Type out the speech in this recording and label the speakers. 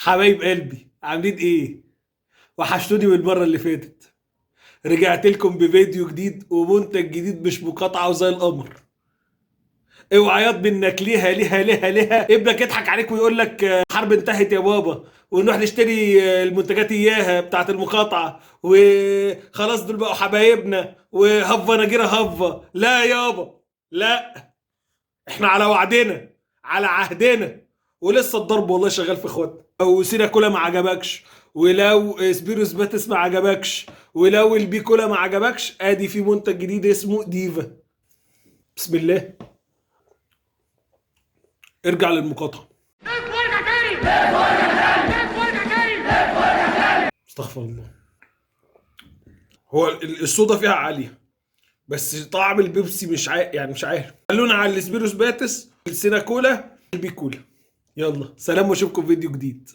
Speaker 1: حبايب قلبي، عاملين ايه؟ وحشتوني من المرة اللي فاتت. رجعت لكم بفيديو جديد ومنتج جديد مش مقاطعه وزي القمر. اوعى ياض منك ليها ليها ليها ليها ابنك يضحك عليك ويقول لك حرب انتهت يا بابا، ونروح نشتري المنتجات اياها بتاعت المقاطعة وخلاص دول بقوا حبايبنا وهفه نجيره هفه. لا يابا لا، احنا على وعدنا على عهدنا، ولسه الضرب والله شغال في اخواتنا. لو سينا كولا ما عجبكش، ولو سبيروس باتس ما عجبكش، ولو البيكولا ما عجبكش، ادي في منتج جديد اسمه ديفا. بسم الله، ارجع للمقاطعه. استغفر الله. هو الصودا فيها عالية، بس طعم البيبسي مش عارف، يعني مش عارف. خلونا على السبيروس باتس، السينا كولا، البيكولا. يلا سلام، واشوفكم في فيديو جديد.